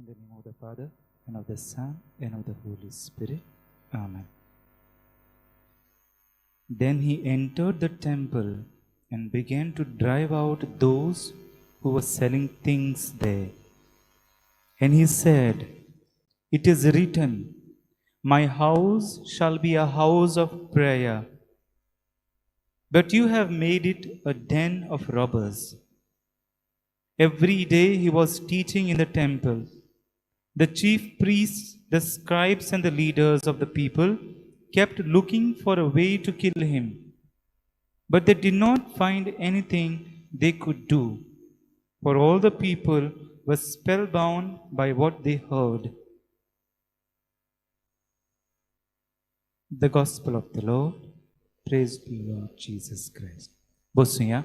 In the name of the Father, and of the Son, and of the Holy Spirit. Amen. Then he entered the temple and began to drive out those who were selling things there. And he said, It is written, My house shall be a house of prayer, but you have made it a den of robbers. Every day he was teaching in the temple. The chief priests, the scribes, and the leaders of the people kept looking for a way to kill him. But they did not find anything they could do, for all the people were spellbound by what they heard. The Gospel of the Lord. Praise be Lord Jesus Christ. बसूया.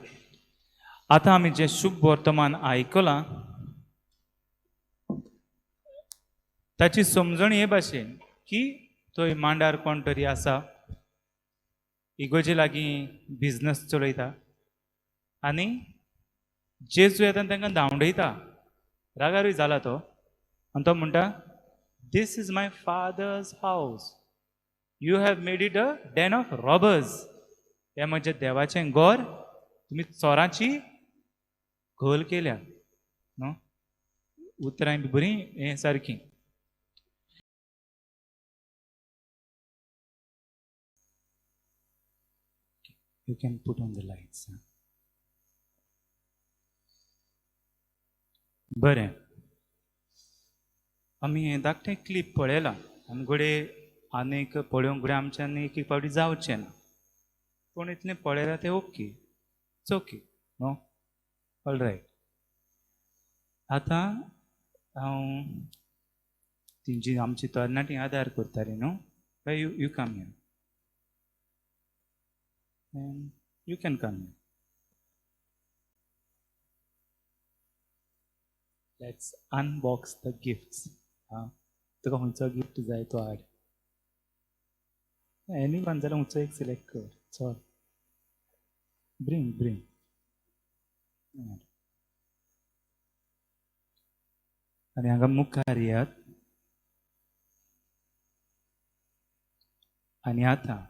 आतां आमी जें शुभ वर्तमान आयकलां ताची समजण हे भाशेन की थंय मांडार कोण तरी आसा, इगोजे लागीं बिजनस चलयता आनी जेजू येता आनी तांकां धांवडयता. रागारूय जाला तो आनी तो म्हणटा, this is my father's house, you have made it a den of robbers. हें म्हजें देवाचें घर तुमी चोरांची घोल केल्या न्हू. उतरां बी बरीं हें सारकीं. You can put on the lights. Huh? बरें, आमी हें धाकटें क्लिप पळयलां आनी घडये आनीक पळोवंक घडये आमच्यान एक एक फावटी जावचें ना, पूण इतलें पळयलां तें ओके, it's okay न्हू, ऑल रायट. आतां हांव तेंची आमची तरणाटी आदार करताली न्हू, you you come here and you can come here. Let's unbox the gifts. तुका खंयचो गिफ्ट जाय तो हाड. एनी वन जाल्यार खंयचो एक सिलेक्ट कर. चल, ब्रिंग ब्रिंग. आनी हांगा मुखार येयात. आनी आतां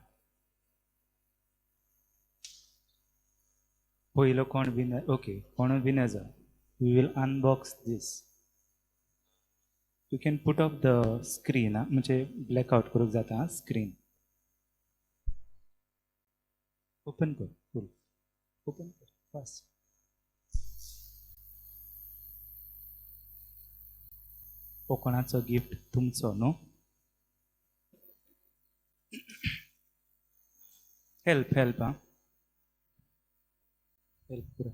पयलो कोण विनर? ओके, कोण विनर जाव. We will unbox this. You can put off the screen, म्हणजे ब्लॅक आउट करूंक जाता स्क्रीन. ओपन कर, फूल ओपन कर फास्ट. हो कोणाचो गिफ्ट? तुमचो न्हू? हेल्प हेल्प आं, हेल्प करा.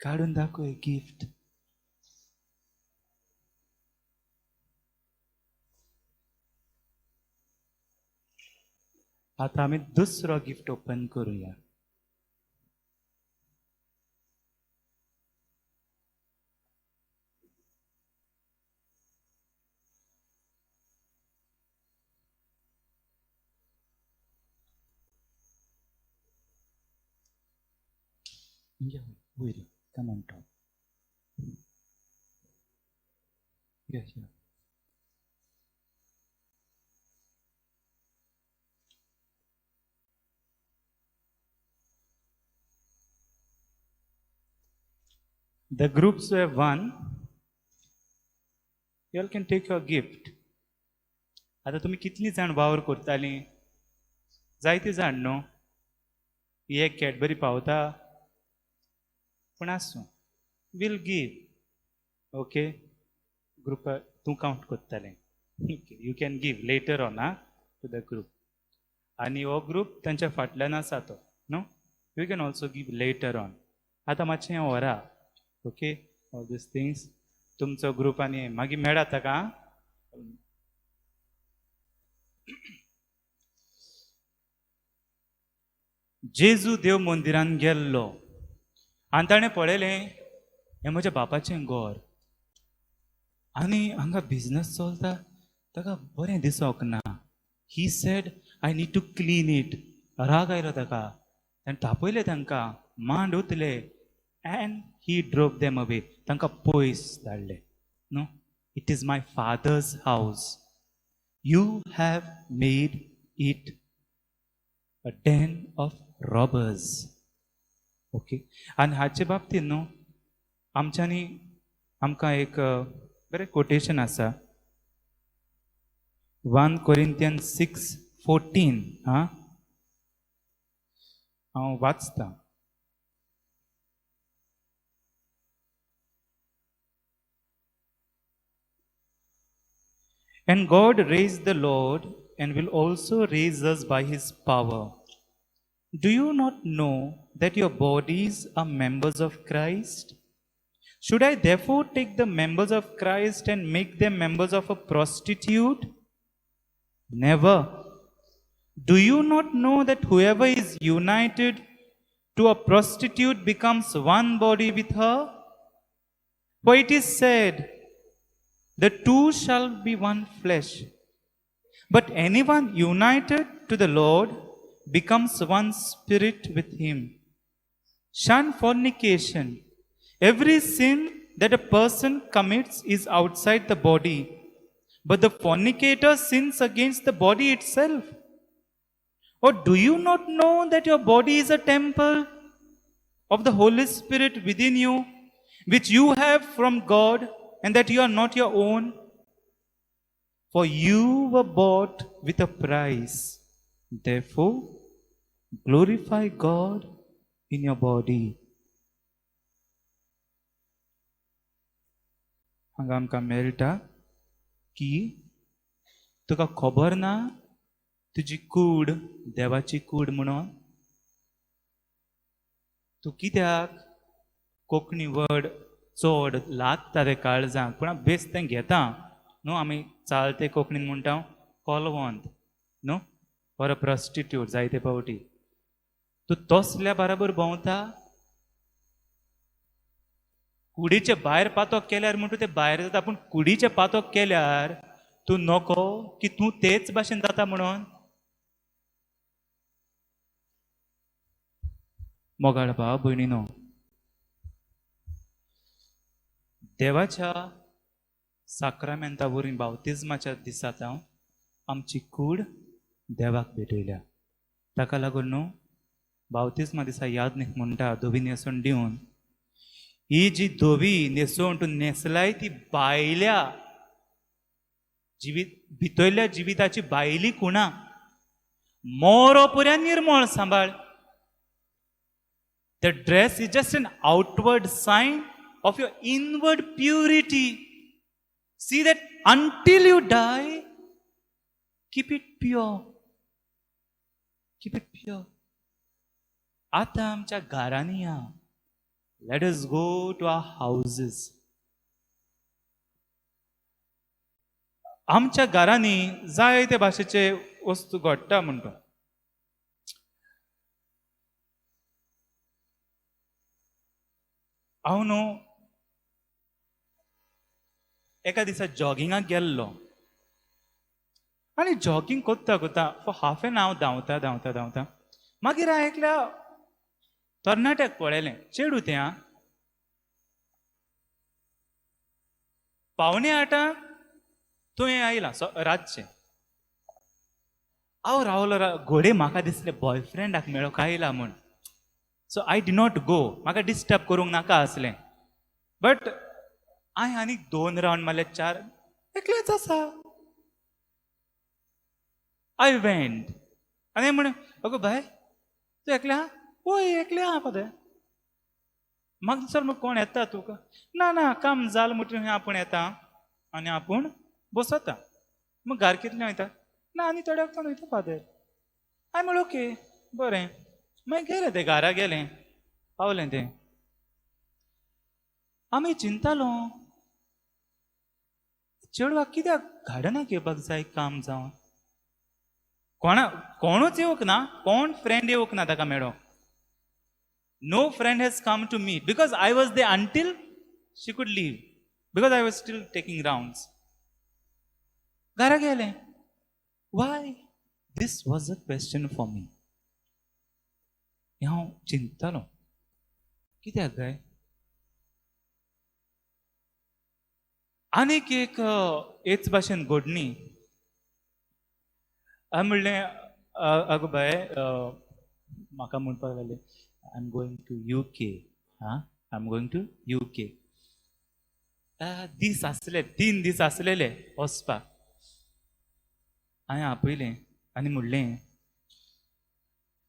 काडून दाखय गिफ्ट. आतां आमी दुसरो गिफ्ट ओपन करूया. वयर come on top. Here, here. The groups who have won, you all can take your gift. आतां तुमी कितली जाण वावर करतालीं? जायती जाण न्हू? ही एक कॅडबरी पावता, पूण आसूं, वील गीव. ओके, ग्रुप तूं कावंट करतालें. Okay, you can give later on ah to the group. आनी हो ग्रूप तांच्या फाटल्यान आसा तो न्हू, you can also give later on. आतां मातशें व्हरा. ओके, ऑल these things तुमचो ग्रूप आनी मागीर मेळा ताका. जेजू देव मंदिरान गेल्लो आनी ताणें पळयलें हें म्हज्या बापाचें घर आनी हांगा बिजनस चलता, ताका बरें दिसोंक ना. He said, "I need to clean it." राग आयलो ताका, ताणें तापयलें तांकां, मांड ओतले and he drove them away. तांकां पयस धाडले. "No, it is my Father's house, you have made it a den of robbers." Okay, आनी हाचे बाबतींत न्हू आमच्यांनी आमकां एक बरें कोटेशन आसा, 1 Corinthians 6:14. आं, हांव वाचतां. And God raised the Lord and will also raise us by his power. Do you not know that your bodies are members of Christ? Should I therefore take the members of Christ and make them members of a prostitute? Never. Do you not know that whoever is united to a prostitute becomes one body with her? For it is said, "The two shall be one flesh." But anyone united to the Lord becomes one spirit with him. Shun fornication. Every sin that a person commits is outside the body, but the fornicator sins against the body itself. Or do you not know that your body is a temple of the Holy Spirit within you, which you have from God, and that you are not your own? For you were bought with a price. Therefore, glorify God in your body. हांगा आमकां मेळटा की तुका खबर ना तुजी कूड देवाची कूड म्हणून? तूं कित्याक, कोंकणी वर्ड चड लागता ते काळजाक, पूण हांव बेस तें घेता न्हू. आमी चालते कोंकणीन म्हणटा कोलवंत न्हू, ऑर अ प्रॉस्टिट्यूट. जायते फावटी तूं तसल्या बराबर भोंवता. कुडीचे भायर पातोक केल्यार म्हणटा ते भायर जाता, पूण कुडीचे पातोक केल्यार तूं नको की तूं तेच भाशेन जाता म्हणून. मोगाळ भाव भयणीनो, देवाच्या साक्रामेंता वरवीं बावतिज्माच्या दिसात हांव आमची कूड देवाक भेटयल्या. ताका लागून न्हू बावतिज्मा दिसा याद म्हणटा धवी न्हेसवण दिवन, ही जी धवी न्हेसवण तूं न्हेसलाय ती भायल्या जिवीत, भितरल्या जिविताची भायली खुणा. मोरो पर्यंत निर्मळ सांबाळ. The dress is just an outward sign of your inward purity. See that until you die, keep it pure. Keep it pure. आतां आमच्या घरांनी या. Let us go to our houses. आमच्या घरांनी जायते भाशेचे वस्तू घडटा म्हणटा. हांव न्हू एका दिसा जॉगिंगाक गेल्लो आनी जॉगींग करता करता फॉर हाफ एन आवर धांवता धांवता धांवता मागीर हांवें एकल्या तरणाट्याक पळयलें. चेडूं तें आं. 7:45 थंय आयलां रातचें. हांव रावलो, घोडे म्हाका दिसलें बॉयफ्रेंडाक मेळोंक आयला म्हूण. So I did not go. म्हाका डिस्टर्ब करूंक नाका आसलें. बट हांवें आनीक दोन रावंड मारले, चार, एकलेच आसा. I went आनी म्हण, "अगो बाय, तूं एकलें आहा?" "वय, एकलें आहा फादर." म्हाका चल मग, कोण येता तुका? "ना ना, काम जालें म्हणटकीर आपूण येता आनी आपूण बसता." "मग घार कितले वयता?" "ना, आनी थोड्या वखदान वयता फादर." हांवें म्हणलें, "ओके, बरें." मागीर गेलें तें, घारा गेलें, पावलें तें. आमी चिंतालो, चेडवाक कित्याक गार्डनाक येवपाक जाय काम जावन? कोणा कोणूच येवंक ना, कोण फ्रेंड येवंक ना ताका मेळोंक. No friend has come to meet because I was there until she could leave because I was still taking rounds. घरा गेलें. Why? This was a question for me. हांव चिंततालो कित्याक काय. आनीक एक हेच भाशेन घडणी. हांवें म्हणलें, आगो बाय, म्हाका म्हणपाक लागलें, I am going to UK. आं, I am going to UK. दीस आसले, 3 दीस आसलेले वचपाक. हांवें आपयलें आनी म्हणलें,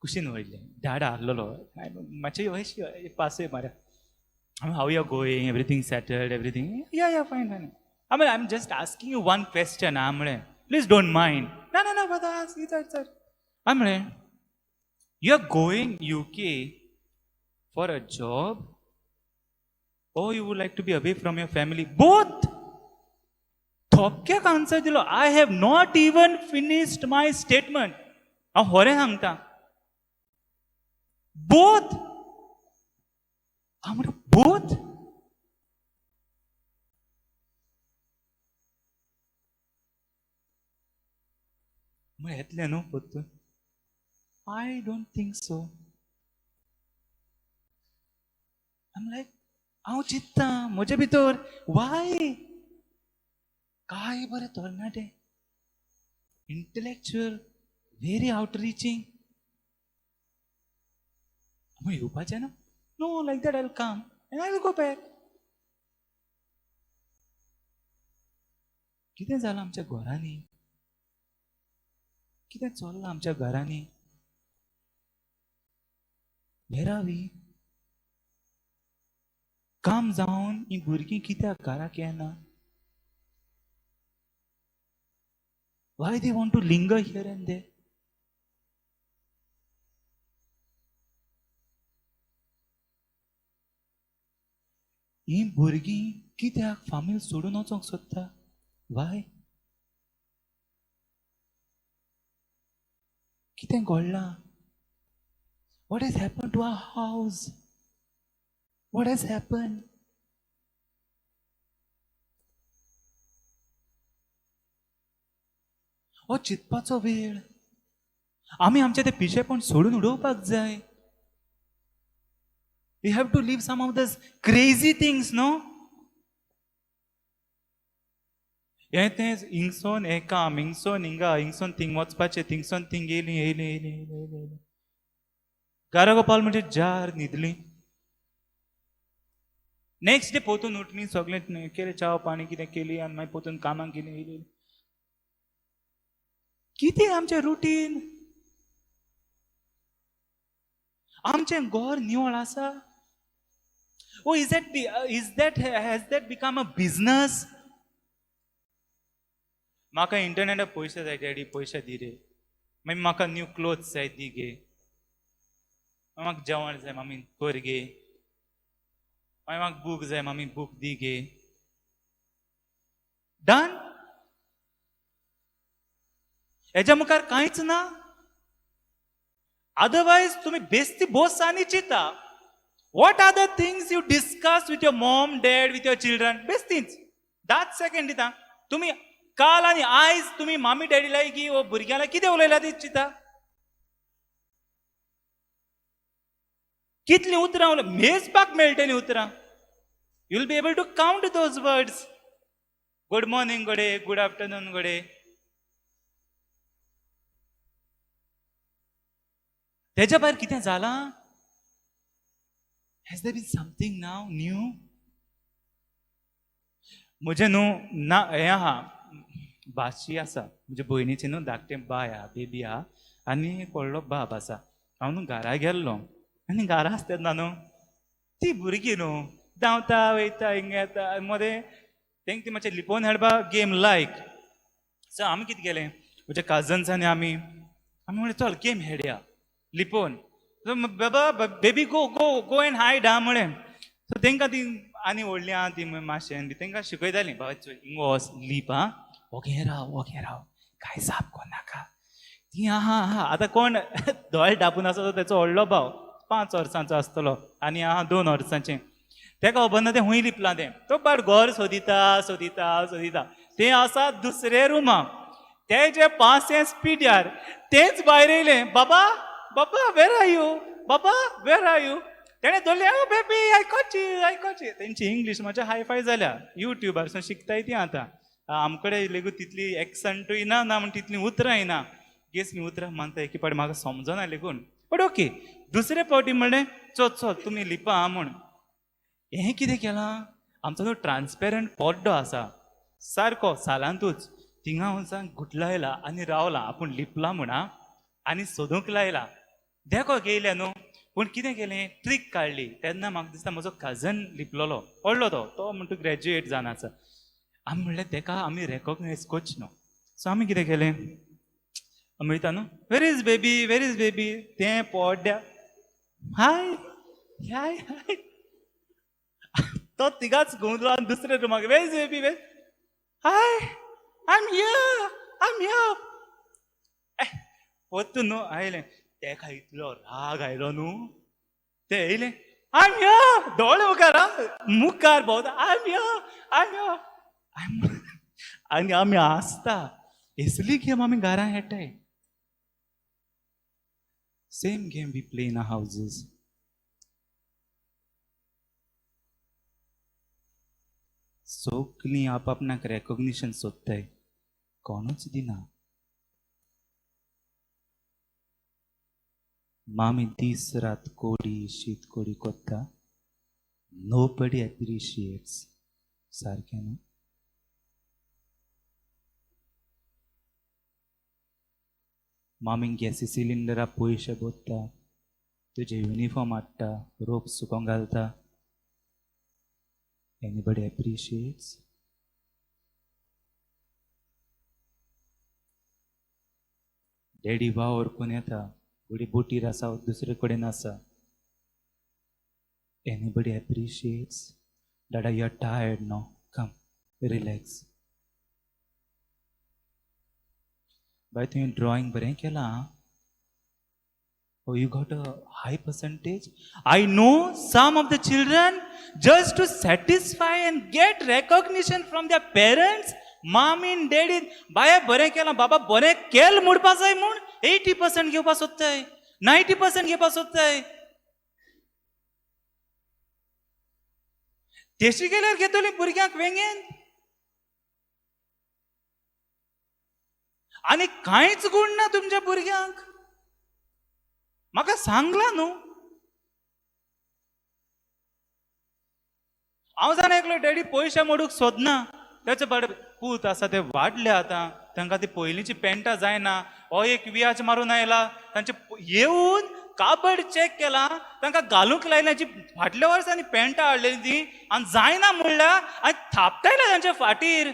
कुशीन वयलें, डाडा आहलोलो मातशें हय पासय मारा. How you are going, everything settled, everything? Yeah, yeah, fine, fine. I mean, I'm just asking you one question. I'm like, please don't mind. No, no, no, brother, ask, it's all. I'm like, you are going UK for a job or you would like to be away from your family? Both. थोपक्याक answer दिलो. I have not even finished my statement. हांव होरें सांगता. Both. हांव म्हणटा, both? म्हळें, येतलें न्हू परतून? I don't think so. I'm like, हांव चिंत्ता म्हजे भितर, why? काय बरें तरणाटे, इंटलेक्चुअल, व्हेरी आउटरिचींग. हांव येवपाचें ना? No, like that I will come and I will go back. कितें जालां आमच्या घरांनी? कितें चल्लां आमच्या घरांनी? Where are we? काम जावन ही भुरगीं कित्याक घराक येना? Why they want to linger here and there? ही भुरगीं कित्याक फामील सोडून वचोंक सोदता? Why? कितें घडलां? What has happened to our house? What has happened? हो चिंतपाचो वेळ. आमी आमचें तें पिशेपण सोडून उडोवपाक जाय. We have to leave some of those crazy things, no? हें तें हिंगसोन हें काम, हिंगसोन हिंगा, हिंगसोन थिंग वचपाचें, थिंगसोन थिंग येयलीं येयलीं येयलीं येयलीं येयलीं. घरा गोपाल म्हणजे जार न्हिदली. नेक्स्ट डे पोतून उठली, सगळें केलें, च्याव पाणी कितें केली आनी मागीर पोतून कामाक गेली येयली. कितें आमचें रुटीन? आमचें घर निवळ आसा? Oh, is that has that become a business? म्हाका इंटरनेटार पयशे जाय डॅडी, पयशे दी रे. मागीर म्हाका न्यू क्लोथ्स जाय दी गे. म्हाका जेवण जाय मामी कर गे. मागीर म्हाका बूक जाय मामी बूक दी गे. डन. हेज्या मुखार कांयच ना. अदरवायज तुमी बेस्ती बोस आनी चिंता. What are the things you discuss with your mom, dad, with your children? बेस्तीच 10 second दिता. तुमी काल आनी आयज तुमी मामी डॅडी लागी वो भुरग्यां लागीं कितें उलयला ती चिंता. कितलीं उतरां उलय मेजपाक मेळटलीं उतरां. You will be able to count those words. Good morning गोडे, गुड आफ्टरनून गोडे. तेज्या भायर कितें जालां? Has there been something now new? म्हजें न्हू ना हें आहा, भाशी आसा म्हजे भयणीचें न्हू धाकटें बाय आहा, बेबी आहा आनी एक व्हडलो बाब आसा. हांव न्हू घरा गेल्लो आनी घरा आसता तेन्ना न्हू ती भुरगीं न्हू धांवता वयता हिंगा येता मदें तेंका ती मातशें लिपोवन खेळपाक गेम लायक. सो आमी कितें केलें, म्हजे कजन्स आनी आमी आमी म्हणलें चल गेम खेळया लिपोवन. बाबा baby go go go and hide हा म्हळें. सो तेंकां ती आनी व्हडलीं आहा ती मातशें बी तेंकां शिकयतालीं, बाबा चोय हिंगा वच लीप आं, ओगे राव ओगे राव, कांय जाप कोनाका. ती आहा आहा आतां कोण दोळे धापून आसा तो तेचो व्हडलो भाव. 5 वर्सांचो आसतलो आनी आहा 2 वर्सांचें. तेका खबर ना तें हुंय लिपलां तें. तो पाड घर सोदिता सोदिता सोदिता, तें आसा दुसरे रुमा, तेजे पांसें पिड्यार तेंच भायर येयलें, बाबा बाबा वेर are you, बाबा वेर are you. तेणें धरलें, oh baby I caught you, I caught you. तेंची इंग्लीश मातशें हायफाय जाल्या, युट्यूबारसून शिकताय ती आतां. आमकडे लेगून तितली एक्संटूय ना, ना म्हण तितलीं उतरांय ना. गेस मी उतरां मानता एके फावटी म्हाका समजना लेगून, बट ओके. दुसरे फावटी म्हणलें चल चल तुमी लिपा आहा म्हूण. हें कितें केलां, आमचो तो ट्रान्सपेरंट पड्डो आसा सारको सालांतूच, थिंगा वचून गुटलायला आनी रावला, आपूण लिपला म्हूण आनी सोदूंक लायला. देखो गेयल्या न्हू, पूण कितें केलें, ट्रीक काडली. तेन्ना म्हाका दिसता म्हजो कजन लिपलोलो, व्हडलो तो, तो म्हणटा ग्रॅज्युएट जावन आसा. आमी म्हणलें तेका आमी रेकॉग्नायज करच न्हू. सो आमी कितें केलें, आमी वयता न्हू, where is baby, where is baby, तें पड्ड्या हाय हाय हाय, तो तिगाच घुंवलो आनी दुसऱ्या रुमाक, where is baby, where, hi I am here, I am here. परतून न्हू आयलें, तेका इतलो राग आयलो न्हू, तें येयलें I am here, दोळे मुखार मुखार भोंवता, I am here, I am here. आनी आमी आसता असली गेम आमी घरां खेळटाय. Same game we play in our houses. सगलीं आपापणाक रेकॉग्निशन सोदताय, कोणूच दिना. मामी दीस रात कोडी शीत कोडी कोत्ता, नोबडी एप्रिशिएट्स. सारकें न्हू? मामी गॅसी सिलिंडरा पयशे भरता, तुजें युनिफॉर्म हाडटा, रोप सुकोंक घालता. Anybody appreciates? Daddy वावर कोण येता, घोडी बोटीर आसा, दुसरे कडेन आसा. Anybody appreciates? Dada you are tired no, come relax. बाय तुवें ड्रॉइंग बरें केलां. Oh, you got a high percentage? I know some of the children, just to satisfy and get recognition from their parents, mommy and daddy, बाये बरें केलां बाबा, बरें केल म्हणपा जाय म्हूण 80% घेवपा सोदताय, 90% घेवपा सोदताय. तेशी गेल्यार घेतली भुरग्यांक वेंगेन आनी कांयच गूण ना तुमच्या भुरग्यांक. म्हाका सांगलां न्हू, हांव जाणा एकलो डॅडी पयशे मोडूंक सोदना, तेचे बरे पूत आसा ते वाडले आतां, तांकां ती पयलींची पेंटां जायना, हो एक वियाज मारून आयला, तांचे येवन काबड चॅक केला, तांकां घालूंक लायल्या जी फाटल्या वर्सांनी पेंटां हाडलेली ती आनी जायना म्हणल्या आनी थापटायल्या तांच्या फाटीर.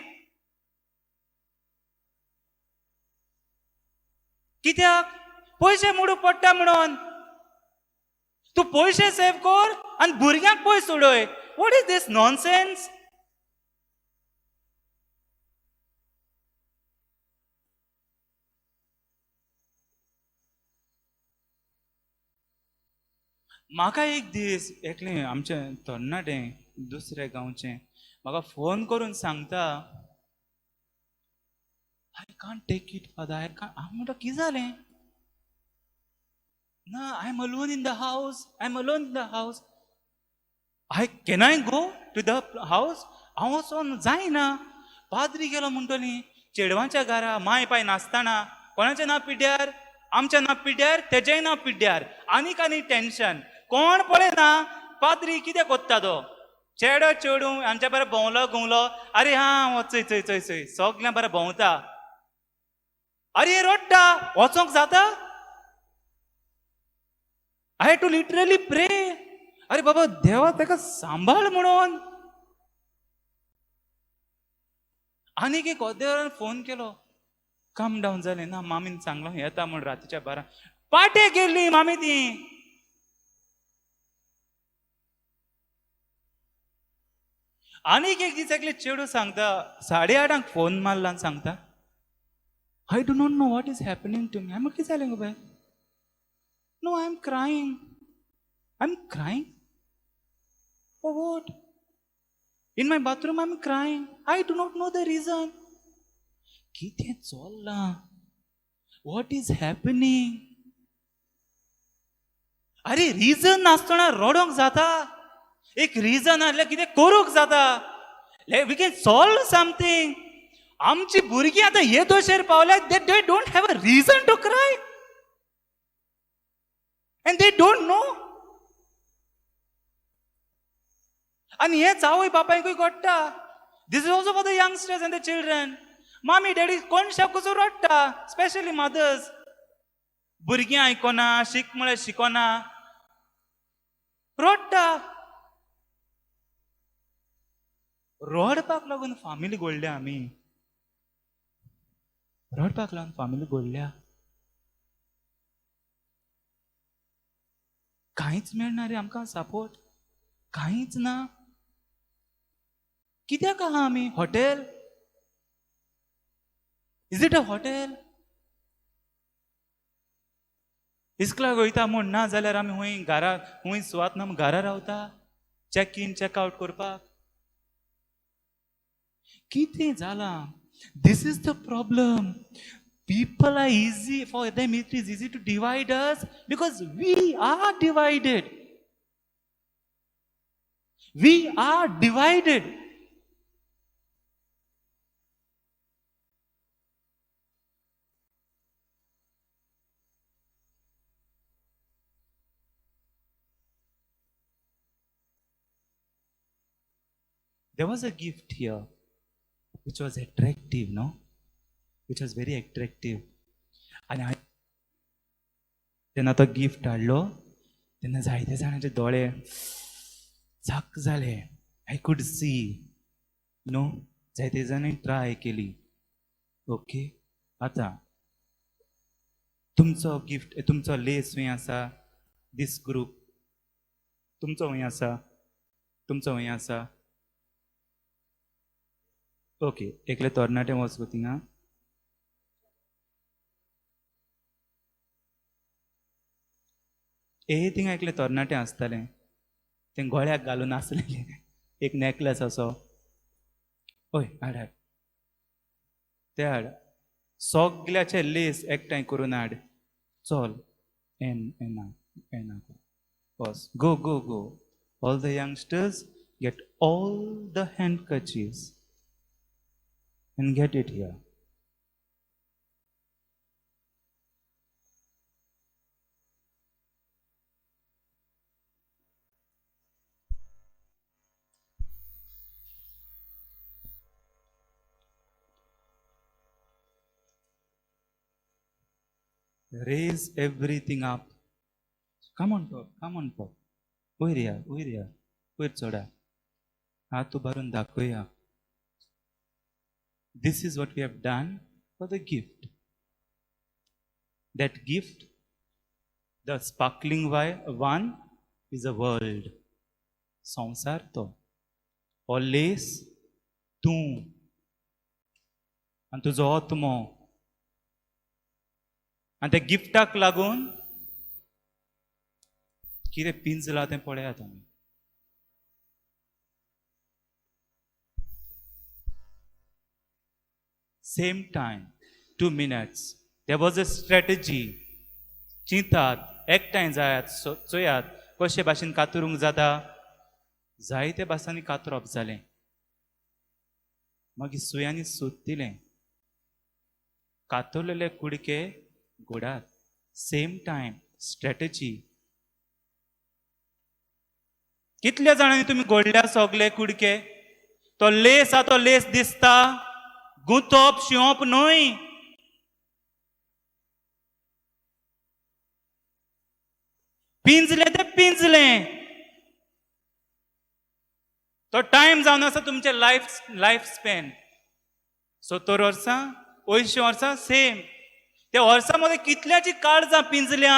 कित्याक? पयशे मोडूंक पडटा म्हणून. तूं पयशे सेव कर आनी भुरग्यांक पयस उडय. What is this nonsense? म्हाका एक दीस एकलें आमचें तरणाटें दुसऱ्या गांवचें म्हाका फोन करून सांगता, I can't take it father, I can't. हांव म्हणटा कितें जालें? ना, I am alone in the house, I am alone in the house, I can I go to the house? हांव वचोन जायना. पाद्री गेलो म्हणटली चेडवांच्या घरा, माय पाय नासतना, कोणाचें ना पिड्ड्यार, आमचें ना पिड्ड्यार, तेजेंय ना पिड्ड्यार, आनीक आनी टेंशन. कोण पळयना पाद्री कितें कोत्ता तो, चेडो चेडूं आमच्या बरें भोंवलो घुंवलो, अरे हा चय चय चय चय सगळ्यां बरें भोंवता, अरे रडटा, वचोंक जाता? I had to literally pray. अरे बाबा देवा ताका सांबाळ म्हणून. आनीक एक देवान फोन केलो, काम डावन जालें ना, मामीन सांगलां येता म्हूण रातीच्या 12 पाटे गेल्ली मामी ती. आनीक एक दीस एकले चेडूं सांगता, 8:30 फोन मारला आनी सांगता, I do not know what is happening to me. हांवें कितें जालें गो बाय? No, I am crying. I am crying for what? In my bathroom I am crying, I do not know the reason. कितें चल्लां? What is happening? अरे reason नासतना रडोंक जाता? एक reason आसल्यार कितें करूंक जाता, we can solve something. आमची भुरगीं आतां हे दशेर पावल्या, they don't have a reason to cry and they don't know. आनी हेंच आवय बापायकूय घडटा. This is also for the youngsters and the children. Mommy daddy कोण कसो रडटा, स्पेशली मदर्स. भुरगीं आयकना, शीक म्हळ्यार शिकना, रडटा. रडपाक लागून फामिली घडल्या आमी, रडपाक लागून फामिली घडल्या. कांयच मेळना रे आमकां सपोर्ट, कांयच ना. कित्याक आहा आमी? Hotel? Is it a hotel? इस्कलाक वयता म्हूण ना जाल्यार आमी हुंय घरा, हुंय सुवात ना घरा रावता, चॅक इन चॅक आवट करपाक. कितें जालां? This is the problem. People are easy, for them it is easy to divide us because we are divided. We are divided. There was a gift here which was attractive, no? Which was very attractive. आनी हांवें जेन्ना तो gift हाडलो तेन्ना जायते जाणांचे दोळे झाक जाले. I could see, न्हू, जायते जाणांनी ट्राय केली. ओके, आतां तुमचो गिफ्ट, तुमचो लेस खंय आसा? दीस ग्रूप तुमचो खंय आसा? तुमचो खंय आसा? ओके, एकले तरणाटे वच गो थिंगा. ए थिंगा एकले तरणाटे आसताले, तें गळ्याक घालून आसलेले एक नॅकलेस असो. हय, हाड हाड ते हाड, सगल्याचे लेस एकठांय करून हाड. चल N Anna Anna bus, go go go. All the youngsters get all the handkerchiefs and get it here. Raise everything up. Come on top, come on top. वयर या, वयर या, वयर चडा. हात उबारून दाखोवया. This is what we have done for the gift. That gift, the sparkling one, is a world. संवसार तो. हो लेस तूं आनी तुजो आत्मो. आनी त्या गिफ्टाक लागून कितें पिंजलां तें पळयात आमी. Same time, 2 minutes. There was a strategy. चिंतात, एकठांय जायात, चोयात कशे भाशेन कातरूंक जाता. जायते भासांनी कातरप जालें. मागीर सुयांनी सूत दिलें. कातरलेले कुडके गोडात. Same time, strategy. कितल्या जाणांनी तुमी गोडल्या सगले कुडके? तो लेस आ, तो लेस दिसता. गुंतप शिंवप न्हय. पिंजलें तें पिंजलें. तो टायम जावन आसा तुमचें लायफ स्पॅन. 70 वर्सां, 80 वर्सां सेम. त्या वर्सां मदें कितल्याची काळजां पिंजल्या,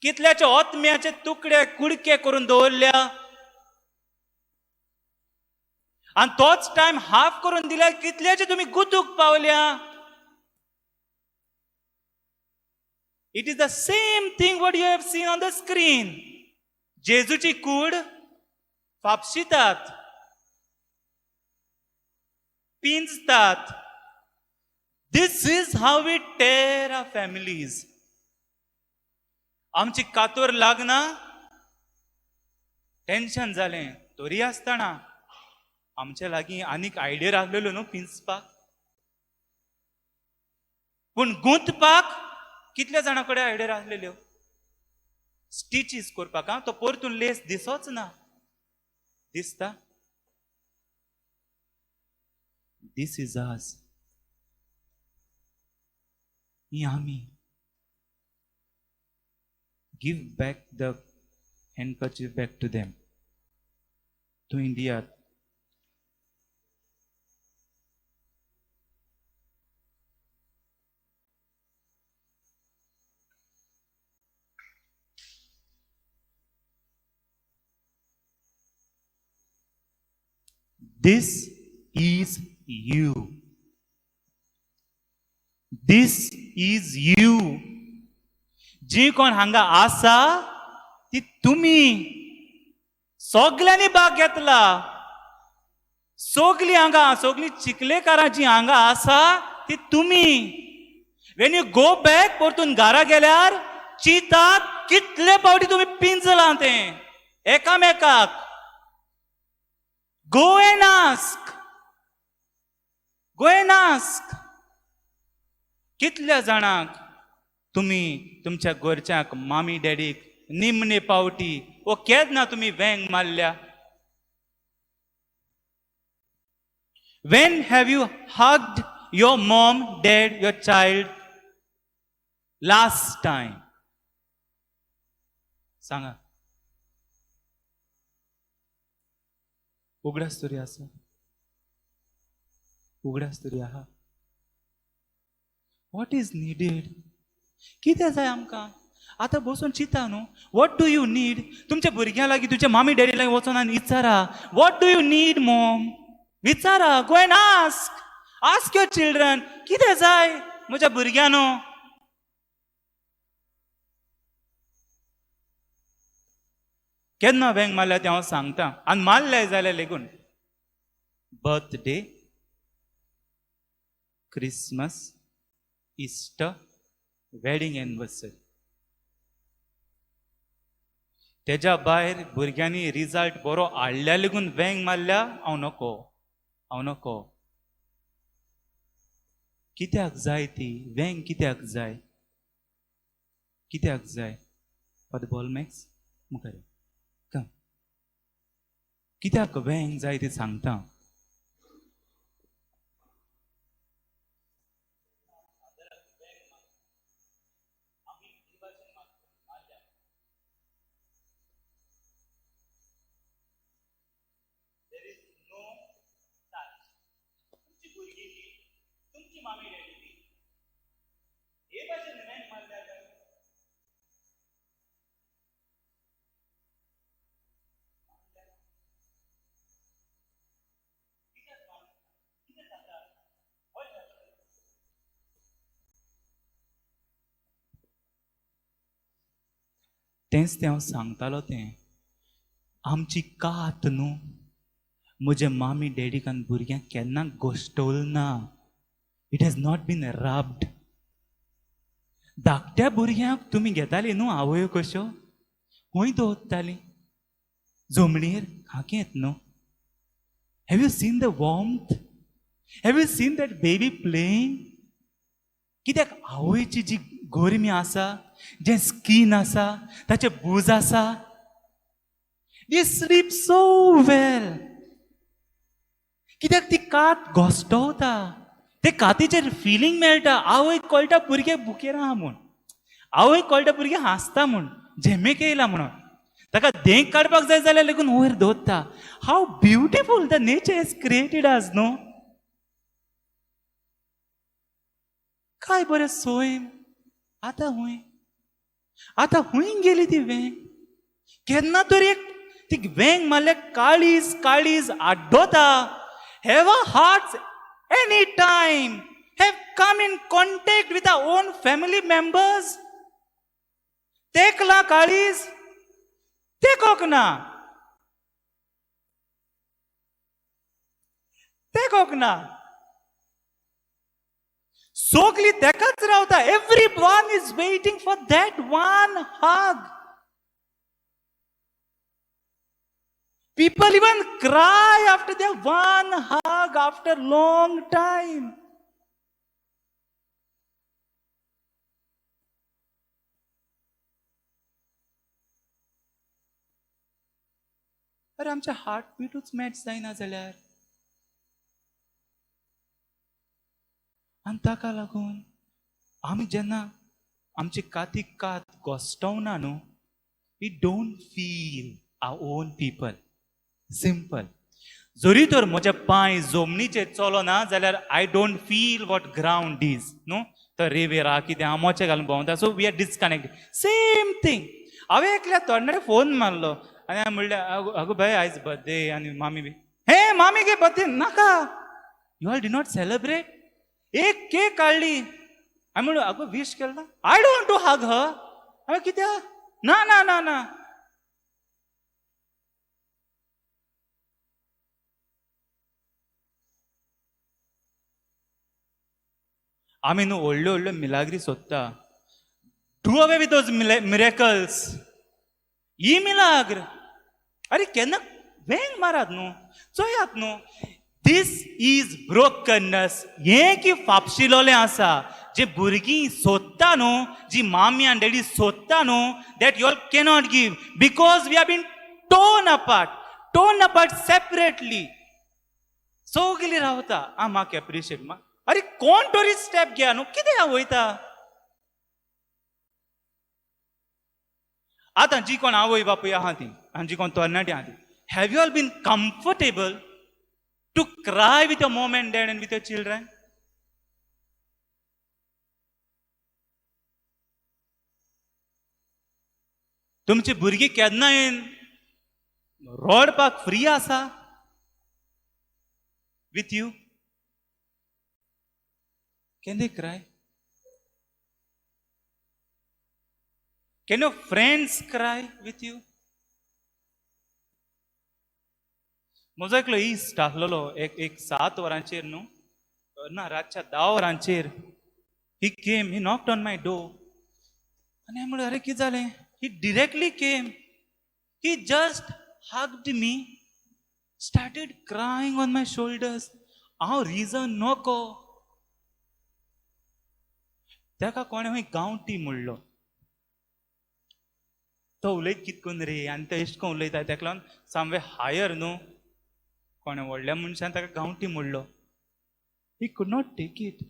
कितल्याचे आत्म्याचे तुकडे कुडके करून दवरल्या. आनी तोच टायम हाफ करून दिल्यार कितल्याचे तुमी गुतूक पावल्या. It is the same thing what you have seen on the screen. जेजूची could फापशितात, पिंजतात. This is how we tear our families. आमची कातोर लागना, टेन्शन जालें तरी आसतना आमच्या लागीं आनीक आयडिया लागलेलो न्हू पिंजपाक, पूण गुंतपाक कितल्या जाणां कडेन आयडिया आसलेल्यो स्टिचीस करपाक? आं, तो परतून लेस दिसोच ना, दिसता. This is us. ही आमी. Give back the handkerchief back to them. तूं इंडियात. This is you. This is you. जी कोण हांगा आसा ती तुमी सगल्यांनी भाग घेतला. सगलीं हांगा, सगलीं चिखलेकारां जी हांगा आसा ती तुमी. When you go back, परतून घरा गेल्यार चिंतात कितले फावटी तुमी पिंजलां तें एकामेकाक. Go and ask. Go and ask. कितल्या जाणांक तुमी तुमच्या घरच्यांक, मामी डॅडीक निमणे पावटी ओ केन्ना तुमी वेंग मारल्या? When have you hugged your mom, dad, your child last time? सांगा. उगडास तरी आसा? उगडास तरी आहा? What is needed? कितें जाय आमकां? आतां बसून चिंता न्हू. What do you need? तुमच्या भुरग्यां लागीं, तुमच्या मामी डॅडी लागीं वचोन आनी विचारा, what do you need, mom? विचारा. Go and ask. Ask your children, कितें जाय म्हज्या भुरग्यांनो? केन्ना वेंग मारल्या तें हांव सांगता, आनी मारले जाल्यार लेगून birthday, Christmas, Easter, wedding anniversary. तेज्या भायर भुरग्यांनी रिजल्ट बरो हाडल्या लेगून वेंग मारल्या हांव नको, हांव नको. कित्याक जाय ती वेंग? कित्याक जाय? कित्याक जाय? फादर बॉलमॅक्स, मुखार कम. कित्याक वेंग जाय ती सांगता. There is no touch. तुमची भुरगीं ती, तुमची मामी डॅडी ती, हे भाशेन वेंग मारल्या काय? कित्याक मारता? कितें जाता? What happens? तेंच तें हांव सांगतालो तें, आमची कात न्हू म्हज्या मामी डॅडीक आनी भुरग्यांक केन्ना गोश्टवल ना. It has not been rubbed. धाकट्या भुरग्यांक तुमी घेताली न्हू आवयो, कश्यो खंय दवरताली? जमणीर, खांकेंत न्हू. Have you seen the warmth? Have you seen that baby playing? कित्याक आवयची जी गरमी आसा, जें स्कीन आसा, ताचें भूज आसा, they sleep so well. कित्याक ती कात घोस्टवता, ते कातीचेर फिलींग मेळटा. आवयक कळटा भुरगे भुकेर आहा म्हूण, आवयक कळटा भुरगें हांसता म्हूण, झेमेक येयला म्हणून. ताका देंक काडपाक जाय जाल्यार लेगून वयर दवरता. How beautiful the nature has created us न्हू. काय बरें सैम. आतां हुंय, आतां हुंय गेली ती वेंग? केन्ना तरी एक ती वेंग मारल्यार काळीज काळीज आड्डोता. Have our hearts any time have come in contact with our own family members? तेकला काळीज? तेकोक ना, तेकोक ना. सगली तेकाच रावता. Everyone is waiting for that one hug. People even cry after their one hug after long time. अरे आमच्या हार्टबीटूच match जायना जाल्यार. आनी ताका लागून आमी जेन्ना आमची कातीक कात घोस्टवना न्हू, we don't feel our own people. Simple. जरी तर म्हजे पांय जमनीचेर चलना जाल्यार I don't feel what ground is न्हू. तर रेवेर आहा कितें हांव मोचे घालून भोंवता, so we are disconnect. Same thing. हांवें एकल्या तरणाटे फोन मारलो आनी हांवें म्हणलें, आगो बाय आयज बर्थडे आनी मामी बी हे मामी गे बर्थडे नाका, you all did not celebrate. एक केक काडली. हांवें म्हणलें, आगो वीश केला, I don't to hug her. हांवें कित्याक, ना ना ना ना. आमी न्हू व्हडल्यो व्हडल्यो मिलाग्री सोदता. Do away with those miracles. ही मिलाग्र अरे केन्ना वेंग मारात न्हू, चोयात न्हू. This is brokenness. हें की फापशिलोलें आसा जे भुरगीं सोदता न्हू, जी मामी आनी डॅडी सोदता न्हू, that you all cannot give because we have been torn apart, torn apart separately. सगलीं रावता आं म्हाका एप्रिशिएट मा. अरे कोण तरी स्टेप घेया न्हू, कितें हांव वयता. आतां जी कोण आवय बापूय आहा ती आनी जी कोण तरणाटी आहा ती, have you all been comfortable to cry with your mom and dad and with your children? तुमची भुरगीं केन्ना येवन रडपाक फ्री आसा with you? Can they cry? Can your friends cry with you? म्हजो एकलो इश्ट आसलेलो एक 7 वरांचेर न्हू, ना रातच्या 10 वरांचेर he came, he knocked on my door. आनी हांवें म्हणलें, अरे कितें जालें? He directly came, he just hugged me, started crying on my shoulders. हांव रिजन नको. ताका कोणें खंय गांवटी म्हणलो. तो उलयत कित करून रे, आनी तो एश कोन उलयता, ताका लागून सामवे हायर न्हू, कोणें व्हडल्या मनशान ताका गांवटी म्हणलो. He could not take it.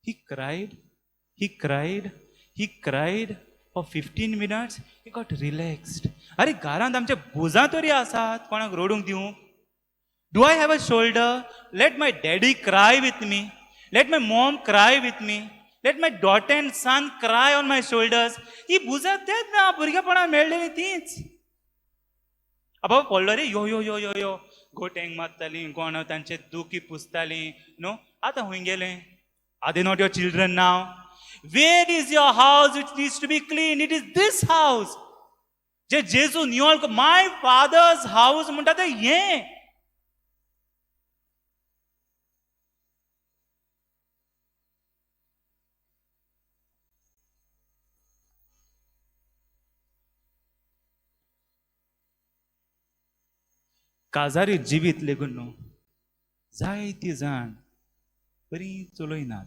He cried, he cried, he cried for 15 minutes. He got relaxed. अरे घरांत आमच्या भुजां तरी आसात कोणाक रडूंक दिवंक? Do I have a shoulder? Let my daddy cry with me, let my mom cry with me, let my daughter and son cry on my shoulders. ही भुजां तेच ना भुरगेपणान मेळ्ळेली तीच. बाबा पडलो रे, यो यो यो यो यो गोट्यांक मारतालीं, कोण तांचे दुखी पुसतालीं न्हू. आतां खंय गेलें? Are they not your children now? Where is your house which needs to be clean? It is this house. जे जेजू निवळ my father's house म्हणटा तें हें. काजारी जिवीत लेगून न्हू जायती जाण बरी चलयनात,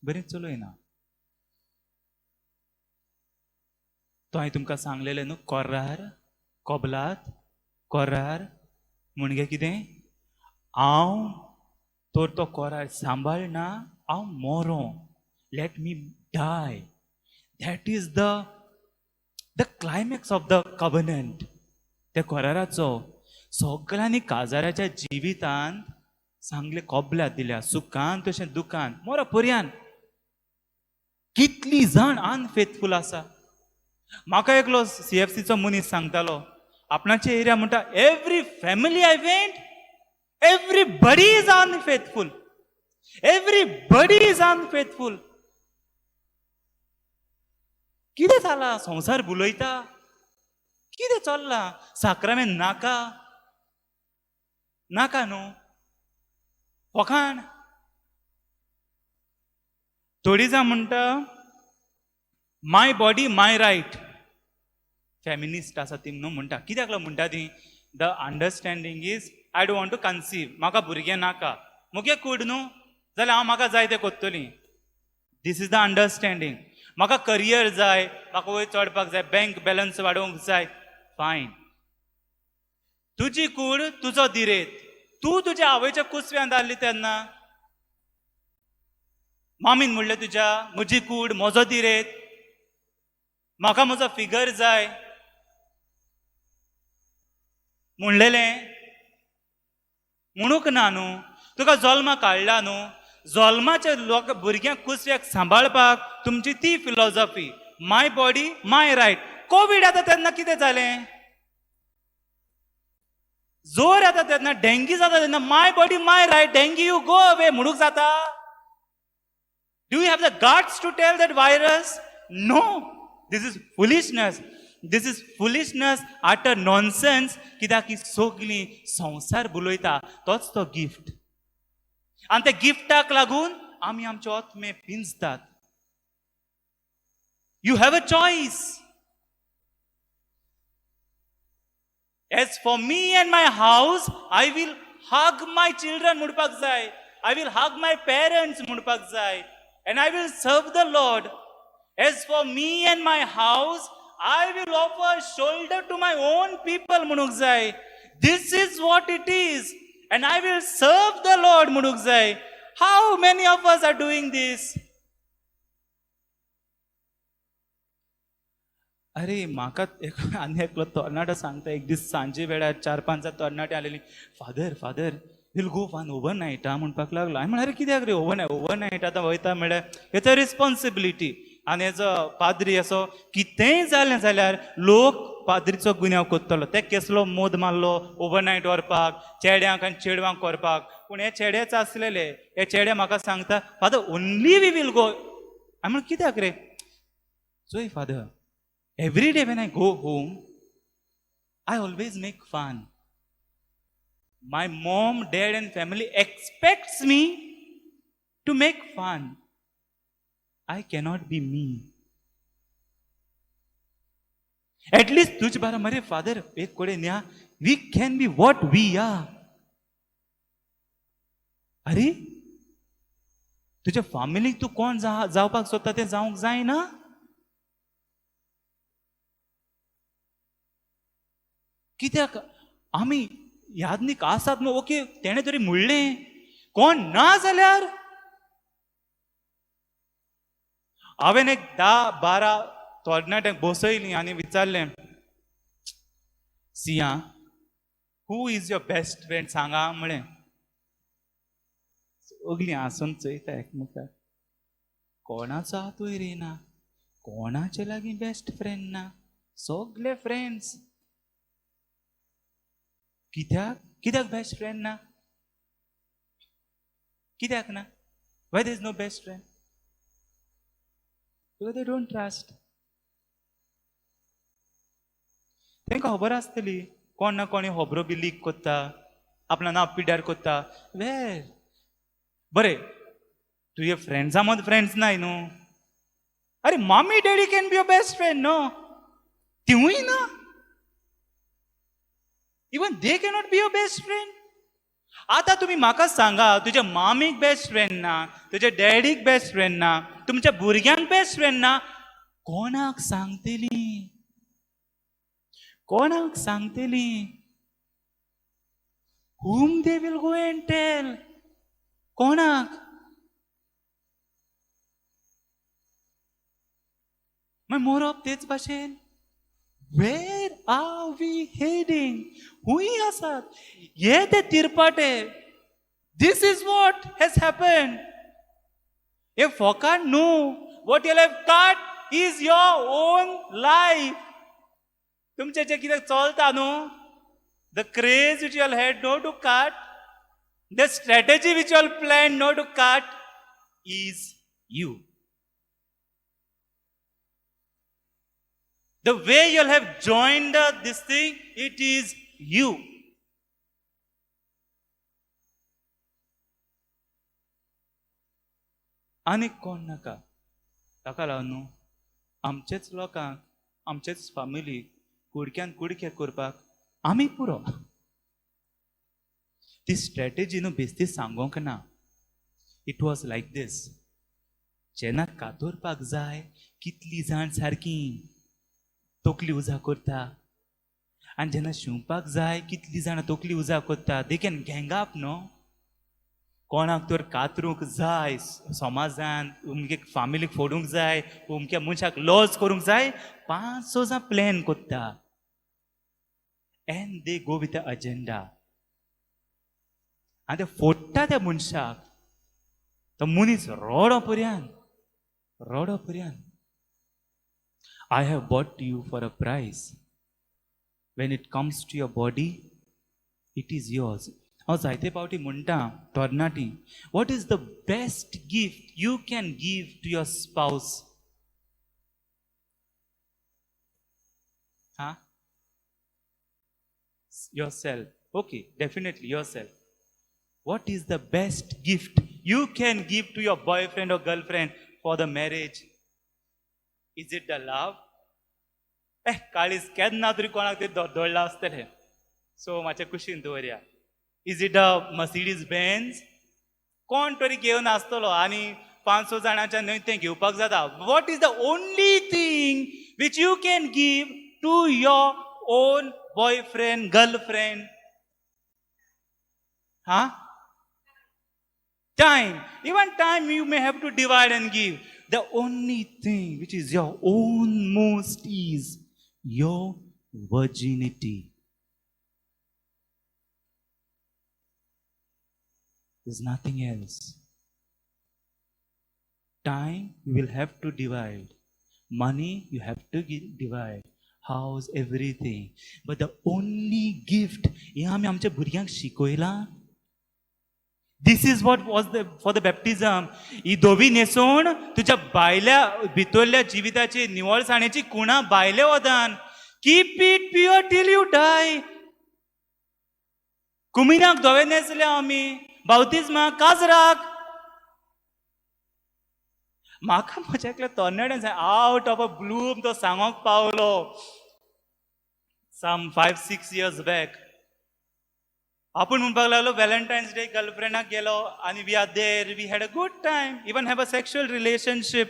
बरी चलयना. तो हांवें तुमकां सांगलेलें न्हू, कोर्रार कोबलात कोर्रार म्हणजे कितें, हांव तर तो कोरार सांबाळना, हांव मोरो, let me die. That is the climax of the covenant. त्या कोराराचो सगळ्यांनी काजाराच्या जिवितांत सांगले, कबलात दिल्या, सुखान तशें दुखान मोरा पर्यान. कितली जाण अनफेथफूल आसा. म्हाका एकलो CFCचो मनीस सांगतालो, आपणाचे एरिया म्हणटा, every family I went, everybody is unfaithful, everybody is unfaithful. कितें जालां? संवसार बुलयता. कितें चल्लां? साक्रामेंत नाका नाका न्हू, फकाण. थोडी जाण म्हणटा, my body my right. Feminist आसा ती न्हू म्हणटा. कित्याक लागून म्हणटा ती? The understanding is, I don't want to conceive, म्हाका भुरगें नाका, मुगे कूड न्हू जाल्यार हांव म्हाका जाय तें कोत्तली. This is the understanding. म्हाका करियर जाय, म्हाका वयर चडपाक जाय, बँक बॅलन्स वाडोवंक जाय. फायन. तुजी कूड, तुजो दिरेत. तूं तुज्या आवयच्या कुसव्यांत आहली तेन्ना मामीन म्हणलें तुज्या, म्हजी कूड, म्हजो दिरेत, म्हाका म्हजो फिगर जाय म्हणलेलें? म्हणूंक ना न्हू. तुका जल्माक काडला न्हू, जल्माच्या लोक भुरग्यांक कुसव्याक सांबाळपाक तुमची ती philosophy, my body my right. Covid येता तेन्ना कितें जालें? जोर येता तेन्ना, डेंगी जाता तेन्ना, my body my right, dengue you go away म्हणूंक जाता? Do you have the guts to tell that virus? No. This is foolishness. This is foolishness, utter nonsense. कित्याक की सगळीं संवसार बुलयता तोच तो गिफ्ट, आनी त्या गिफ्टाक लागून आमी आमचे आत्मे पिंजतात. You have a choice. As for me and my house, I will hug my children म्हणपाक जाय, I will hug my parents म्हणपाक जाय, and I will serve the Lord. As for me and my house, I will offer shoulder to my own people म्हणूंक जाय. This is what it is, and I will serve the Lord म्हणूंक जाय. How many of us are doing this? अरे, म्हाका आनी एकलो तरणाटो सांगता, एक दीस सांजे वेळार चार पांच तरणाटे आलेली, "Father, father, we'll go one overnight," हा म्हणपाक लागलो. हांवें म्हणलें, "अरे, कित्याक रे ओवरनायट?" ओवरनायट आतां वयता म्हळ्यार हेचो रिस्पॉन्सिबिलिटी, आनी हेजो पाद्री असो कितेंय जालें जाल्यार लोक पाद्रीचो गुन्यांव करतलो. ते केसलो मोद मारलो ओवरनायट व्हरपाक चेड्यांक आनी चेडवांक व्हरपाक. पूण हे चेडेच आसलेले. हे चेडे म्हाका सांगता, "Father, only we will go." हांवें म्हणलें, "कित्याक रे?" "चोय father, every day when I go home, I always make fun. My mom, dad and family expects me to make fun. I cannot be me. At least तुजे बारा मरे father एक कडेन या, we can be what we are." अरे, तुज्या फामिलीक तूं कोण जावपाक सोदता तें जावंक जायना? कित्याक आमी यादनीक आसात मग, ओके, तेणें तरी म्हणलें. कोण ना जाल्यार? हांवें एक 10-12 तरणाट्यांक बसयलीं आनी विचारलें, "See, who is your best friend? सांगा," म्हळें. सगलीं हांसून चोयता एकमेकाक. कोणाचो हातूय रे ना, कोणाचे लागीं बेस्ट फ्रेंड ना. सगले फ्रेंड्स. कित्याक? कित्याक बेस्ट फ्रेंड ना? कित्याक ना? Why there is no best friend? Because they don't trust. तांकां खबर आसतली कोण ना कोणी खबरो बी लीक करता, आपणा नांव पिड्ड्यार करता. वेर बरें, तुजे फ्रेंड्सां मद फ्रेंड्स नाय न्हू. अरे, mommy daddy can be your best friend, no? तिवूय ना. Even they cannot be your best friend. आतां तुमी म्हाका सांगा, तुज्या मामीक बेस्ट फ्रेंड ना, तुज्या डॅडीक बेस्ट फ्रेंड ना, तुमच्या भुरग्यांक बेस्ट फ्रेंड ना, कोणाक सांगतली? कोणाक सांगतली? Whom they will go and tell? कोणाक? मागीर मोरप तेच भाशेन. Where are we heading? हुंय आसात हे ते तिरपाटे. This is what has happen. हे फोकाण न्हू. What you have cut is your own life. तुमचें जें कितें चलता न्हू, the craze which you had no to cut, the strategy which you plan no to cut is you. The way you'll have joined this thing, it is you. आनीक कोण नाका. ताका लागून न्हू आमचेच लोकांक, आमचेच फामिलीक कुडक्यान कुडके करपाक आमी पुरो. ती स्ट्रॅटेजी न्हू बेस्ती सांगोंक ना. It was like this. जेन्ना कातोरपाक जाय कितली जाण सारकी तकली उजा करता, आनी जेन्ना शिंवपाक जाय कितली जाणां तकली उजा करता. They can gang up न्हू. कोणाक तर कातरूंक जाय समाजान, अमके फामिलीक फोडूंक जाय, अमक्या मनशाक लॉस करूंक जाय, पांच स जाण प्लॅन करता and they go with the agenda. आनी ते फोडटा त्या मनशाक, तो मनीस रोडो पर्यंत, रोडो पर्यंत. I have bought you for a price. When it comes to your body, it is yours. हांव जायते फावटी म्हणटा तरणाटी, what is the best gift you can give to your spouse? हा, yourself. Okay, definitely yourself. What is the best gift you can give to your boyfriend or girlfriend for the marriage? Is it the love? Eh, काळीज केन्ना तरी कोणाक तरी दोडलां आसतलें, so मातशें कुशीन दवरया. Is it a Mercedes Benz? कोण तरी घेवन आसतलो आनी पांच स जाणांच्या न्हय तें घेवपाक जाता. What is the only thing which you can give to your own boyfriend, girlfriend? Huh? Time. Even time you may have to divide and give. The only thing which is your own most is your virginity. There's nothing else. Time you will have to divide. Money you have to divide. House, everything. But the only gift, हें आमी आमच्या भुरग्यांक शिकयलां. This is what was the for the baptism. ही धवी न्हेसवण तुज्या भायल्या भितरल्या जिविताची निवळसाणेची खुणा भायल्या वदान. Keep it pure till you die. कुमिनाक धवें न्हेसल्या आमी, बावतिज्माक, काजराक. म्हाका म्हज्या एकल्या तरणाट्यान आवट ऑफ अ ब्लूम तो सांगोंक पावलो some 5-6 years back. आपूण म्हणपाक लागलो, व्हॅलेंटायन्स डे गर्लफ्रेंडाक गेलो आनी we are there, we had a good time, even have a sexual relationship.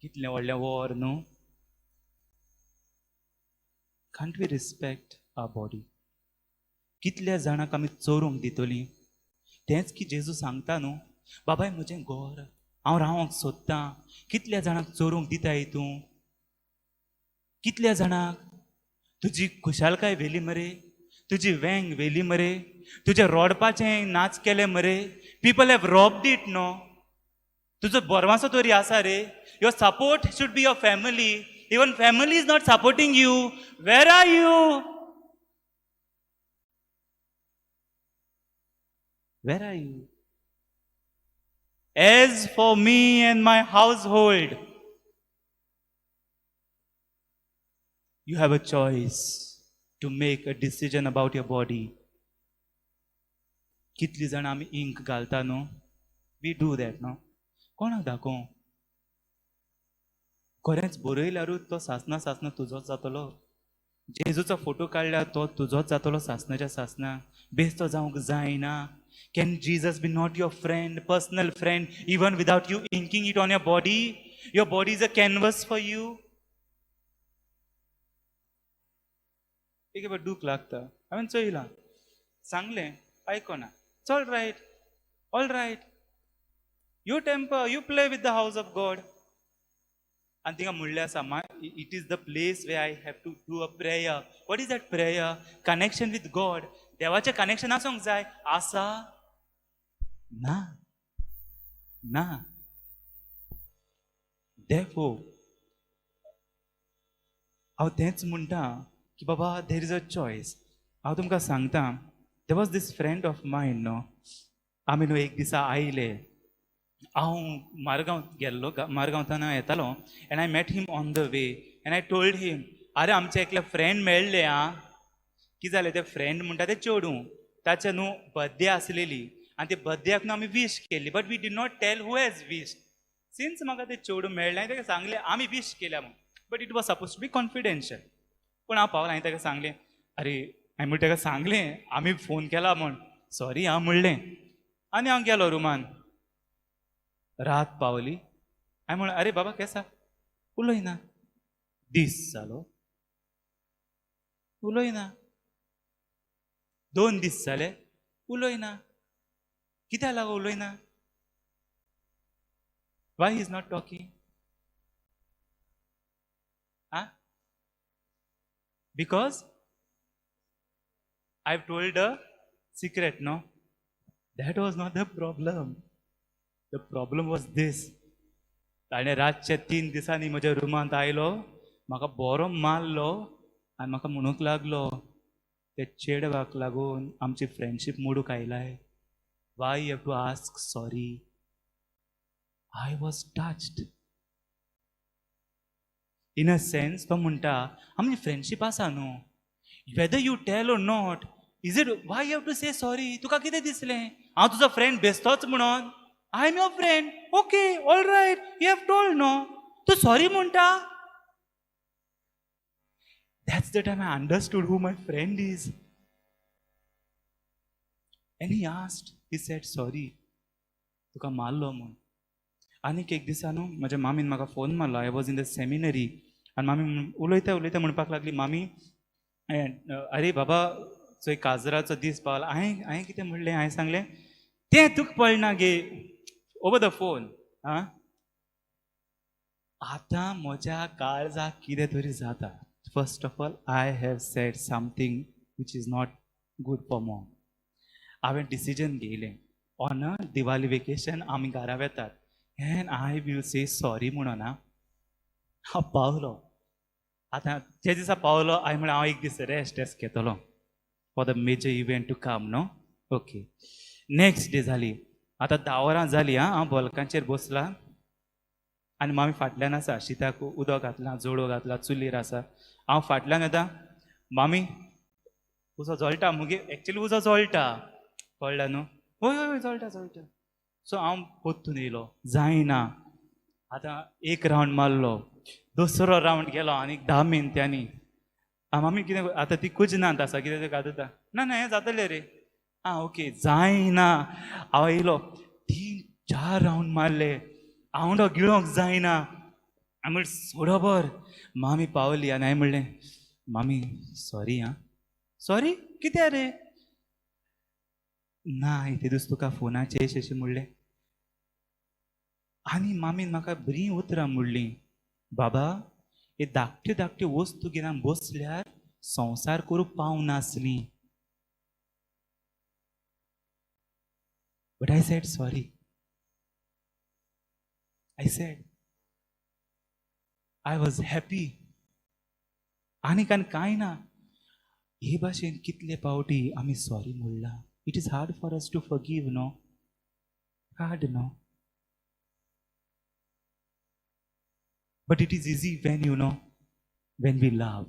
कितलें व्हडलें वॉर न्हू. Can't we respect our body? कितल्या जाणांक आमी चोरूंक दितलीं? तेंच की जेजू सांगता न्हू, बाबाय म्हजें घर हांव रावंक सोदतां, कितल्या जाणांक चोरूंक दिताय तूं? कितल्या जाणांक? तुजी खुशालकाय व्हेली मरे, तुजी वेंग व्हेली मरे, तुजें रोडपाचें नाच केलें मरे. People have robbed it न्हू. तुजो बरवासो तरी आसा रे. Your support should be your family. Even family is not supporting you. Where are you? Where are you? As for me and my household, you have a choice to make a decision about your body. कितली जाणां आमी ink घालता न्हू? We do that न्हू. कोणाक दाखोवं? खरेंच बरयल्यारूच तो सासना सासना तुजोच जातलो. जेजूचो फोटो काडल्यार तो तुजोच जातलो सासनाच्या सासना. बेस्तो जावंक जायना. Can Jesus be not your friend, personal friend, even without you inking it on your body? Your body is a canvas for you. एक दूख लागता. हांवें चोयलां, सांगलें, आयकोना. It's all right, all right. You tamper, you play with the house of God. आनी थिंगा म्हणलें आसा, मा it is the place where I have to do a prayer. What is that prayer? Connection with God. देवाचें connection आसूंक जाय. आसा ना? ना. Therefore हांव तेंच म्हणटा की बाबा, there is a choice. हांव तुमकां सांगता, there was this friend of mine न्हू. आमी न्हू एक दिसा आयले. हांव मारगांव गेल्लो, मारगांवताना येतालो and I met him on the way and I told him, "आरे, आमचे एकले फ्रेंड मेळ्ळे आं." कितें जालें, ते फ्रेंड म्हणटा तें चेडूं, ताचे न्हू बर्थडे आसलेली आनी ते बर्थडेक न्हू आमी वीश केल्ली, but we did not tell who has wish. Since म्हाका ते चेडूं मेळ्ळें, हांवें ताका सांगलें आमी वीश केल्या म्हूण, but it was suppose to be confidential. पूण हांव पावलां, हांवें ताका सांगलें, अरे, हांवें म्हणलें, ताका सांगलें आमी फोन केला म्हूण, सॉरी हांव म्हणलें आनी हांव गेलो रुमान. रात पावली. हांवें म्हणलें, "अरे बाबा, केसा?" उलयना. दीस जालो, उलयना. 2 दीस जाले, उलयना. कित्याक लागून उलयना? Why is not talking? Ah, because I have told a secret, no? That was not the problem. The problem was this. ताणें रातचे 3 दिसांनी म्हज्या रुमांत आयलो, म्हाका बरो मारलो आनी म्हाका म्हणूंक लागलो, ते चेडवाक लागून आमची friendship मोडूंक आयलाय. Why you have to ask sorry? I was touched in a sense. तो म्हणटा, आमची फ्रेंडशीप आसा न्हू, whether you tell or not, is it, why you have to say sorry? तुका कितें दिसलें, हांव तुजो फ्रेंड बेस्तोच म्हणून? I am your friend. Okay, all right, you have told, no? तूं सॉरी म्हणटा. That's the time I understood who my friend is. And he asked, he said, "Sorry, तुका मारलो म्हूण." आनीक एक दिसा न्हू म्हज्या मामीन म्हाका फोन मारलो. I was in the seminary आनी मामी उलयता उलयता म्हणपाक लागली, "मामी, अरे बाबा, चोय, काजराचो दीस पावला." हांवें कितें म्हणलें? हांवें सांगलें, "तें तुका पडना गे." Over the phone. आं, आतां म्हज्या काळजाक कितें तरी जाता. First of all, I have said something which is not good for mom. हांवें डिसिजन घेयलें, ऑन अ दिवाली वेकेशन आमी घरा वेतात and I will say sorry म्हणून. हांव पावलो. आतां जे दिसा पावलो, हांवें म्हणलें, हांव एक दीस रेस्ट रेस्ट घेतलो for the major event to come, no? Okay, next day जाली. आतां 10 वरां जालीं. आं, हांव बल्कांचेर बसला आनी मामी फाटल्यान आसा. शिताक उदक घातलां, जोडो घातला, चुलीर आसा. हांव फाटल्यान येता, "मामी, उजो जळटा मुगे?" एक्चुली उजो जळटा, कळ्ळें न्हू? "हय हय, जळटा, जळटा." सो हांव परतून येयलो. जायना. आतां एक रावंड मारलो, दुसरो रावंड गेलो आनी 10 मिनटांनी, "मामी, कितें?" आतां ती कुजनांत आसा, कितें तें घालता. "ना ना, हें जातलें रे." आं, ओके. जायना. हांव येयलो, तीन चार रावंड मारले, आवंडो गिळोंक जायना. हांवें म्हणलें, सोडोबर. मामी पावली आनी हांवें म्हणलें, "मामी, सॉरी." "आं, सॉरी कित्या रे?" "ना, ते दीस तुका फोनाचेर अशें म्हणलें." आनी मामीन म्हाका बरीं उतरां म्हणलीं, "बाबा, हे धाकट्यो धाकट्यो वस्तू घेवन बसल्यार संवसार करूंक पावनासली." But I said sorry. I said I was happy. आनीक आनी कांय ना. हे भाशेन कितले पावटी आमी सॉरी म्हणलां? It is hard for us to forgive, no? Hard, no? But it is easy when we love.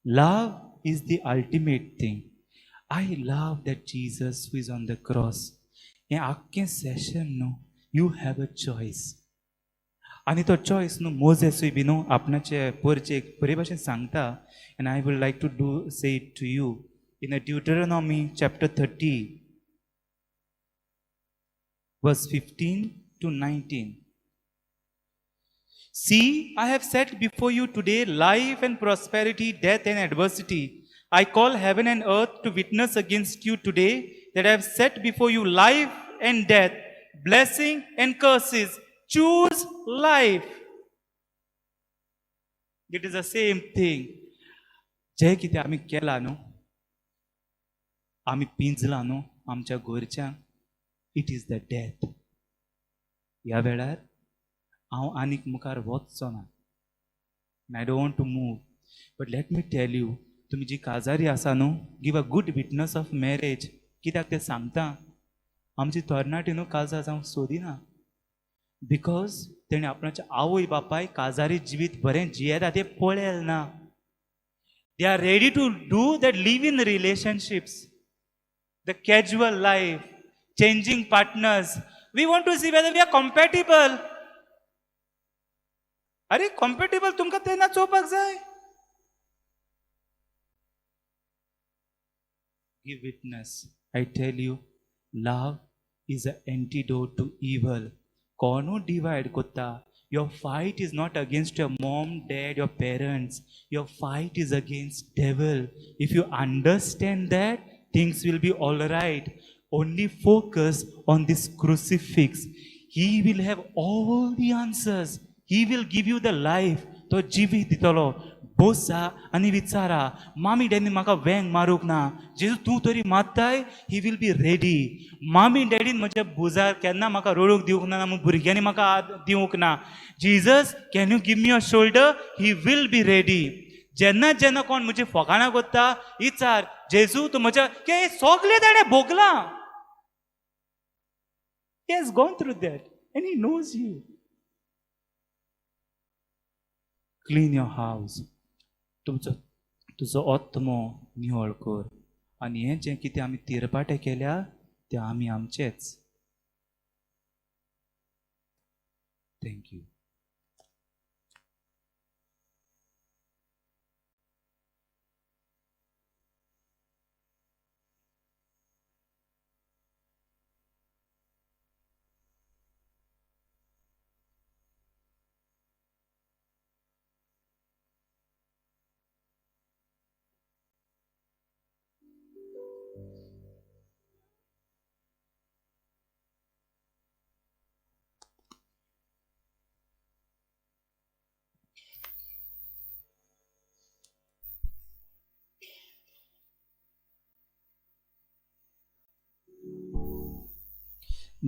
Love is the ultimate thing. I love that Jesus who is on the cross. हें आख्खें सेशन न्हू, you have a choice. आनी तो choice न्हू, मोजेसूय बी न्हू आपणाचे परचेक बरे भाशेन सांगता and I would like to do say it to you in a Deuteronomy chapter 30, verse 15 to 19. "See, I have set before you today life and prosperity, death and adversity. I call heaven and earth to witness against you today that I have set before you life and death, blessing and curses. Choose life." It is the same thing. जे कितें आमी केलां न्हू, आमी पिंजलां न्हू आमच्या घरच्यांक, it is the death. ह्या वेळार हांव आनीक मुखार वचचो ना. I don't want to move, but let me tell you, तुमी जी काजारी आसा न्हू, give a good witness of marriage. कित्याक तें सांगता, आमची तरणाटी न्हू काजार जावंक सोदिना, because तेणें आपणाच्या आवय बापाय काजारी जिवीत बरें जियेता तें पळयल ना. They are ready to do that live in relationships, the casual life, changing partners. We want to see whether we are compatible. अरे कॉम्पॅटेबल तुमकां तेन्ना चोवपाक जाय. Give witness. I tell you, love is an antidote to evil. कोणू divide कोत्ता. Your fight is not against your mom, dad, your parents. Your fight is against devil. If you understand that, things will be all right. Only focus on this crucifix. He will have all the answers. He will give you the life. तो जिवीत दितलो. बोसा आनी विचारा, मामी डॅडीन म्हाका वेंग मारूंक ना, जेजू तूं तरी मारताय. He will be ready. मामी डॅडीन म्हज्या भुजार केन्ना म्हाका रडूंक दिवंक ना, भुरग्यांनी म्हाका हात दिवंक ना. Jesus, can you give me a shoulder? He will be ready. जेन्ना जेन्ना कोण म्हजी फकाणां करता, विचार जेजू तूं म्हज्या के सगळें ताणें भोगलां. He has gone through that and he knows you. Clean your house. तुमचो तुजो आत्मो निवळ कर आनी हें जें कितें आमी तिरपाटे केल्या तें आमी आमचेच. Thank you.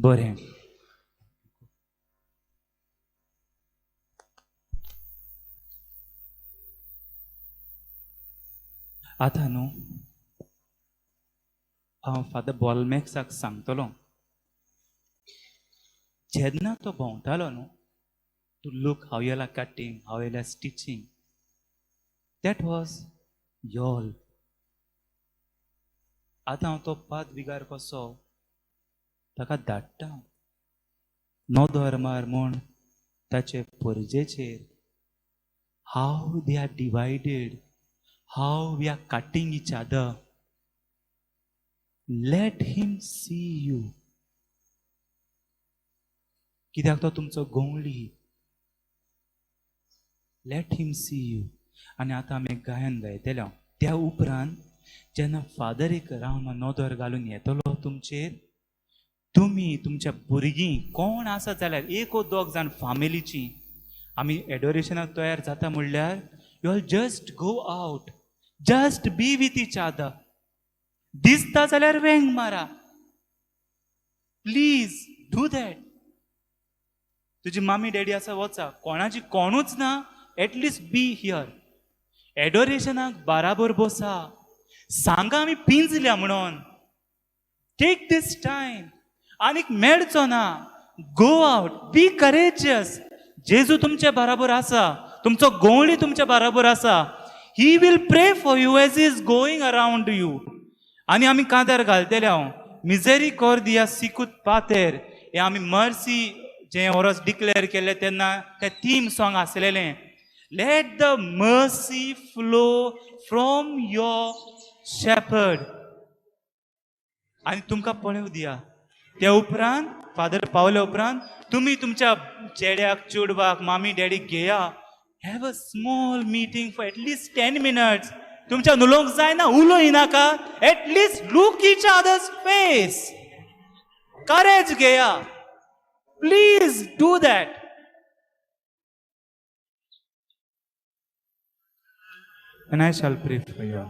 बरें, आतां न्हू हांव फादर बॉलमॅक्साक सांगतलो, जेन्ना तो भोंवतालो न्हू, to look how you are cutting, how you are stitching, that was y'all. आतां हांव तो पाद विगार कसो ताका धाडटा, नदर मार म्हूण ताचे परजेचेर. How they are divided, how we are cutting each other. Let him see you. कित्याक तो तुमचो गोंवळी. Let him see you. आनी आतां आमी गायन गायतले. त्या उपरांत जेन्ना फादर एक रावन नदर घालून येतलो तुमचेर, तुमी तुमच्या भुरगीं कोण आसा जाल्यार एक ओ दोग जाण फामिलीची आमी एडोरेशनाक तयार जाता म्हणल्यार, you all just go out, just be with each other. दिसता जाल्यार वेंग मारा. Please do that. तुजी मामी डॅडी आसा वचा, कोणाची कोणूच ना, at least be here. एडोरेशनाक बाराबर बसा, सांगा आमी पिंजल्या म्हणून. Take this time. आनीक मेळचो ना. Go out, be courageous. जेजू तुमचे बराबर आसा, तुमचो गोवणी तुमच्या बराबर आसा. He will pray for you as is going around you. आनी आमी कांतार घालतले. हांव मिजेरिकॉर्दिया सिकूत पातेर हें आमी मर्सी जें ओरस डिक्लेअर केल्लें तेन्ना तें थीम सॉंग आसलेलें. Let the mercy flow from your shepherd. आनी तुमकां पळोवं दिया. त्या उपरांत फादर पावल्या उपरांत तुमी तुमच्या चेड्याक चेडवाक मामी डॅडीक घेया. Have a small meeting for at least 10 minutes. तुमच्या उलोवंक जायना, उलोय नाका, at least look each other's face. Courage घेया. Please do that. And I shall pray for you.